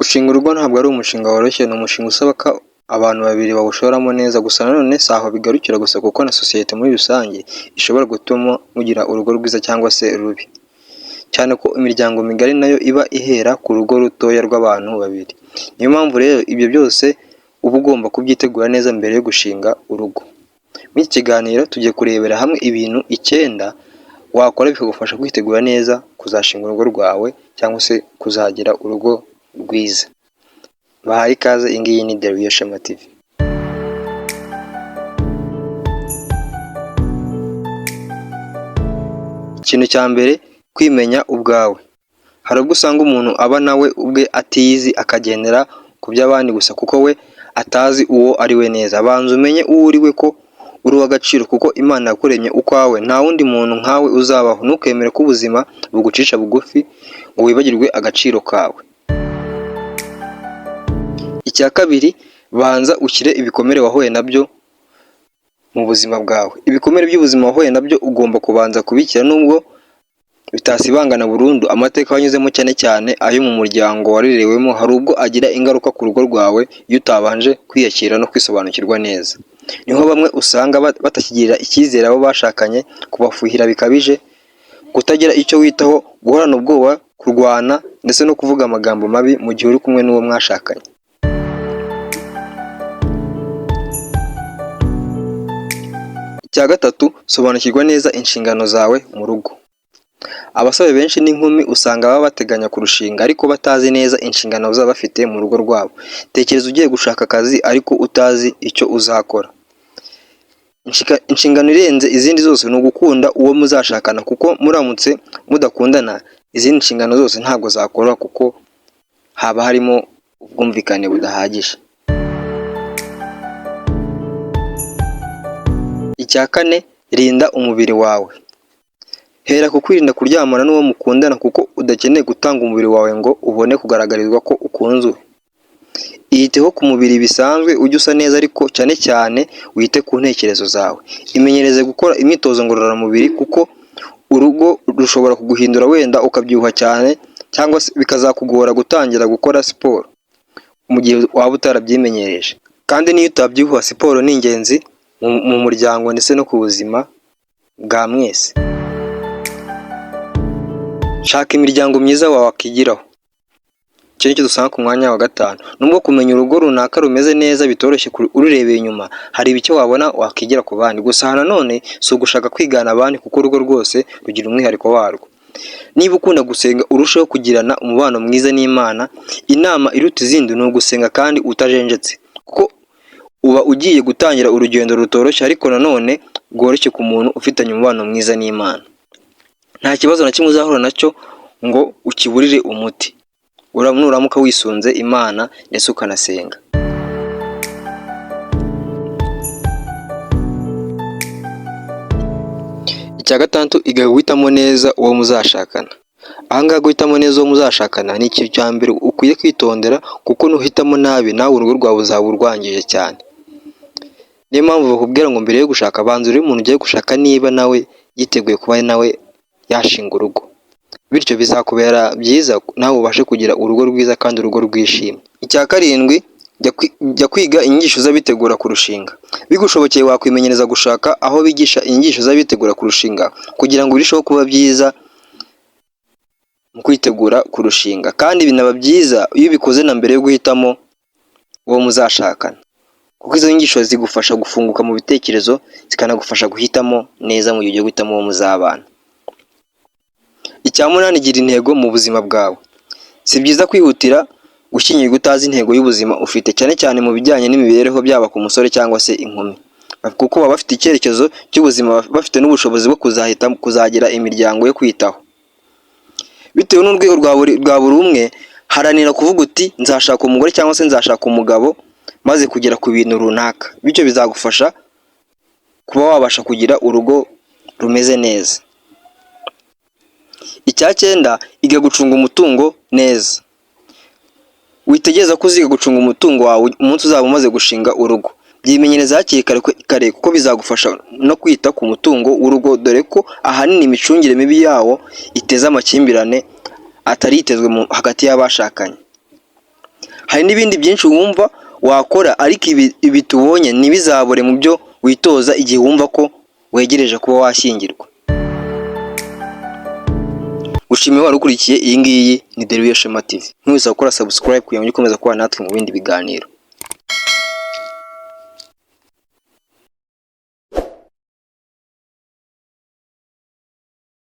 Gushinga urugo ntabwo ari umushinga woroshye, ni umushinga usaba ko abantu babiri bawushoramo neza, gusa nanone si aho bigarukira gusa kuko na sosiyete muri rusange ishobora gutuma mugira urugo rwiza cyangwa se rubi. Cyane ko imiryango migari nayo iba ihera ku rugo rutoya rw'abantu babiri. Niyo mpamvu rero ibyo byose uba ugomba kubyitegura neza mbere yo gushinga urugo. Muri iki kiganiro tugiye kurebera hamwe ibintu 9 wakora bikagufasha kwitegura neza kuzashinga urugo rwawe cyangwa se kuzagira urugo rwiza. Bahaye ikaze, iyi ngiyi ni The Real Shema TV. Ikintu cya mbere, kwimenya ubwawe. Hari ubwo usanga umuntu aba nawe ubwe atiyizi akagendera ku by'abandi gusa kuko we atazi uwo ari we neza. Banza umenye uwo uri we ko uri uw'agaciro kuko Imana yakuremye ukwawe, nta wundi muntu nkawe uzabaho. Ntukemere ko ubuzima bugucisha bugufi ngo wibagirwe agaciro kawe. Icya kabiri, banza ushyire ibikomere wahuye nabyo mu buzima bwawe. Ibikomere by'ubuzima wahuye nabyo ugomba kubanza kubikira nubwo bitasibangana burundu. Amateka wanyuzemo cyane cyane ayo mu muryango warerewemo hari ubwo agira ingaruka ku rugo rwawe iyo utabanje kwiyakira no kwisobanukirwa neza. Niho bamwe usanga batakigirira icyizere abo bashakanye, kubafuhira bikabije, kutagira icyo witaho, guhorana ubwoba, kurwana ndetse no kuvuga amagambo mabi mu gihe uri kumwe n'uwo mwashakanye. Icya gatatu, sobanukirwa neza inshingano zawe mu rugo. Abasore benshi n'inkumi usanga baba bateganya kurushinga ariko batazi neza inshingano bazaba bafite mu rugo rwabo. Tekereza ugiye gushaka akazi ariko utazi icyo uzakora. Inshingano irenze izindi zose ni ugukunda uwo muzashakana kuko muramutse mudakundana izindi nshingano zose ntabwo zakora kuko haba harimo ubwumvikane budahagije. Icya kane, rinda umubiri wawe. Hera ku kwirinda kuryamana n'uwo mukundana kuko udakeneye gutanga umubiri wawe ngo ubone kugaragarizwa ko ukunzwe. Iyiteho ku mubiri bisanzwe ujye usa neza ariko cyane cyane wite ku ntekerezo zawe. Imenyereze gukora imyitozo ngororamubiri kuko urugo rushobora kuguhindura wenda ukabyibuha cyane cyangwa se bikazakugora gutangira gukora siporo mu gihe waba utarabyimenyereje. Kandi n'iyo utabyibuha siporo ni ingenzi mu muryango ndetse no ku buzima bwa mwese. Shaka imiryango myiza wakigiraho. Icyo nicyo dusanga ku mwanya wa 5. Nubwo kumenya urugo runaka rumeze neza bitoroshye ururebeye inyuma, hari ibyo wabona wakigira ku bandi. Gusa nanone si ugushaka kwigana abandi kuko urugo rwose rugira umwihariko warwo. Niba ukunda gusenga urusheho kugirana umubano mwiza n'Imana, inama iruta izindi ni ugusenga kandi utajenjetse kuko uba ugiye gutangira urugendo rutoroshye ariko nanone rworoshye ku muntu ufitanye umubano mwiza n'Imana. Nta kibazo na kimwe uzahura nacyo ngo ukiburire umuti. Nuramuka wisunze Imana ndetse ukanasenga. Icya gatandatu, iga guhitamo neza uwo muzashakana. Aha ngaha guhitamo neza uwo muzashakana ni ikintu cya mbere ukwiye kwitondera kuko nuhitamo nabi nawe urugo rwawe uzaba urwangije cyane. Niyo mpamvu bakubwira ngo mbere yo gushaka banza urebe umuntu ugiye gushaka niba nawe yiteguye kuba nawe yashinga urugo. Bityo bizakubera byiza nawe ubashe kugira urugo rwiza kandi urugo rwishimye. Icya karindwi, jya kwiga inyigisho z'abitegura kurushinga. Bigushobokeye wakwimenyereza gushaka aho bigisha inyigisho z'abitegura kurushinga kugira ngo birusheho kuba byiza mu kwitegura kurushinga. Kandi binaba byiza iyo ubikoze na mbere yo guhitamo uwo muzashakana. Kuko izo nyigisho zigufasha gufunguka mu bitekerezo, zikanagufasha guhitamo neza mu gihe ugiye guhitamo uwo muzabana. Icya munani, gira intego mu buzima bwawe. Si byiza kwihutira gushyingirwa utazi intego y'ubuzima ufite, cyane cyane mu bijyanye n'imibereho byaba ku musore cyangwa se inkumi. Kuko baba bafite icyerekezo cy'ubuzima, bafite n'ubushobozi bwo kuzagira imiryango yo kwitaho. Bitewe n'urwego rwa buri umwe, haranira kuvuga uti nzashaka umugore cyangwa se nzashaka umugabo maze kugera ku bintu runaka. Bityo bizagufasha kuba wabasha kugira urugo rumeze neza. Icya cyenda, iga gucunga umutungo neza. Witegereza ko uziga gucunga umutungo wawe umunsi uzaba umaze gushinga urugo. Byimenyereza hakiri kare kuko bizagufasha no kwita ku mutungo w'urugo dore ko ahanini imicungire mibi yawo iteza amakimbirane atari yitezwe hagati y'abashakanye. Hari n'ibindi byinshi wumva wakora, ariko ibi tubonye ntibizabure mu byo witoza igihe wumva ko wegereje kuba washyingirwa. Gushimira wari ukurikiye iyi ngiyi ni The Real Shema TV. Ntiwibutse gukora subscribe kugira ngo ujye ukomeza kubana natwe mu bindi biganiro.